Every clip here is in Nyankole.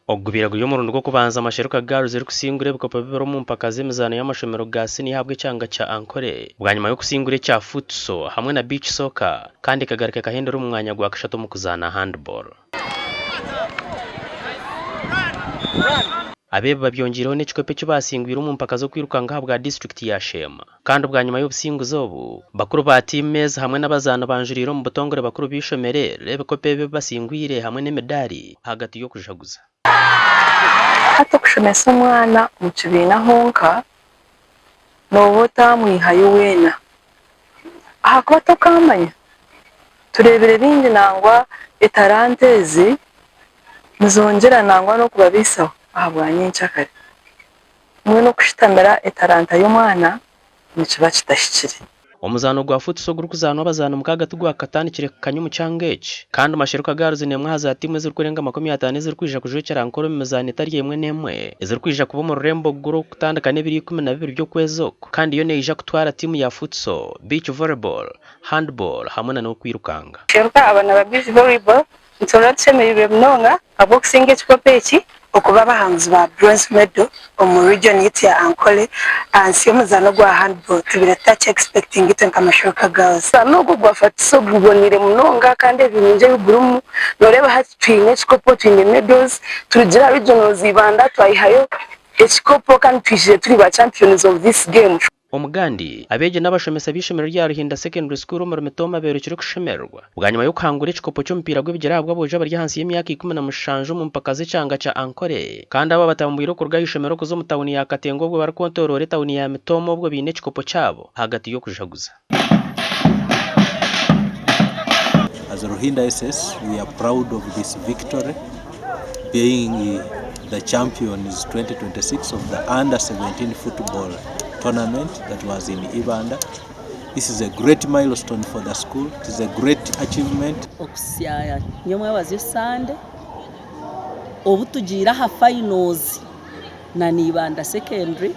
Ogu gubaire guri omurundi gw'okubanza Masheruka Girls erikusingura ebikopo bibiri omu mpaka z'emizaano y'amashomero ga siniya ahabw'ekyanga kya Ankole bwanyima y'okusingura ekya Futsal hamwe na Beach Soccer kandi ekagaruka ekahendera omu mwanya gwa kashatu omu kuzaana Handball. Abeebi babyongyeireho n'ekikopo eki baasingwire omu mpaka z'okwirukanga ahabwa disiturikiti ya Sheema. Kandi bwanyima y'obusinguzi obu, bakuru ba tiimu ezi hamwe n'abazaani banjuriire omu butongore bakuru b'eishomero eri ebikopo ebi ebi basingwire hamwe n'emidaari ahagati y'okujaguza. Hati okushomesa omwana omu kibiina honka nooba otaamwihayo weena ahakuba tokaamanya. Tureebire bingi nangwa etaranta ezi nizongyera nangwa n'okubabaisaho ahabwa nyenkyakare. Mbwenu okushutamira etaranta y'omwana nikiba kitahikire. Omuzaano gwa Futsal ogurikuzaanwa abazaani mukaaga tigwakatandikire kukanya omu kyanga eki. Kandi Masheruka Girls n'emwe aha za tiimu ezirikurenga 50 ezirikwija kujwekyera Ankole omu mizaano etari emwe n'emwe ezirikwija kuba omu rurembo Gulu okutandika n'ebiro 12 by'okwezi oku kandi yo neija kutwara tiimu ya Futsal, Beach Volleyball, Handball hamwe na n'okwirukanga. Masheruka abaana ba Beach Volleyball Nituhurira tushemereirwe munonga ahabw'okusinga ekikopo eki. Okuba abahanguzi ba bronze medal omu region yaitu ya Ankole ahansi y'omuzaano gwa handball tubaire tutakye expectinga itwe nka Mashoka Girls. Omuzaano ogu ogwa Fatiso guboneire munonga kandi ebirungi ebigurimu noreeba hati twine ekikopo twine medals turugire aha regionals Ibanda twayihayo ekikopo kandi twijire turi ba champions of this game. Omugandi, abeegi n'abashomesa b'eishomero rya Ruhinda Secondary School omuri Mitooma beerekire okushemererwa bwanyima y'okuhangura ekikopo ky'omupiira gw'ebigyere ahabw'aboojo abari ahansi y'emyaka 17 omu mpaka z'ekyanga kya Ankole kandi aba batambwire okuruga aha ishomero kuza omu tauni ya Katengo obwo barikwetoroora etauni ya Mitooma obwo baine ekikopo kyabo ahagati y'okujaguza. As Ruhinda SS we are proud of this victory being the champions 2026 of the under 17 football tournament that was in Ibanda. This is a great milestone for the school. It is a great achievement. Okuhitsya nyomwebazyo Sande obu tugiire aha finals na Ibanda Secondary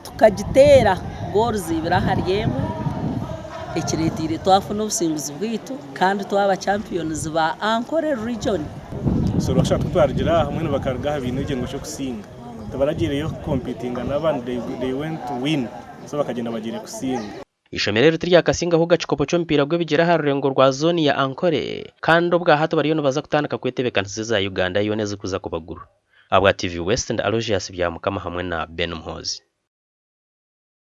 Tukagiteera goals ibiri ahari emwe ekireteire twafuna obusinguzi bwaitu kandi twaba champions ba Ankole region. So Rwakashatu kutwarugire aha mbwenu bakaruga aha baine ekyengo ky'okusinga. Tibaragiireyo kukompitinga n'abandi they, they went to win. So bakagyenda bagiire kusinga. Eishomero eri tiryakasingaho ga kikopo ky'omupiira gw'ebigyere aha rurengo rwa zooni ya Ankole kandi obwa hati bariyo nibaza kutandika kwetebeekanisiza eza Uganda yoona ezirikuza kubagurwa. Ahabwa TV West ndi Aloysius Byamukama hamwe na Ben Muhoozi.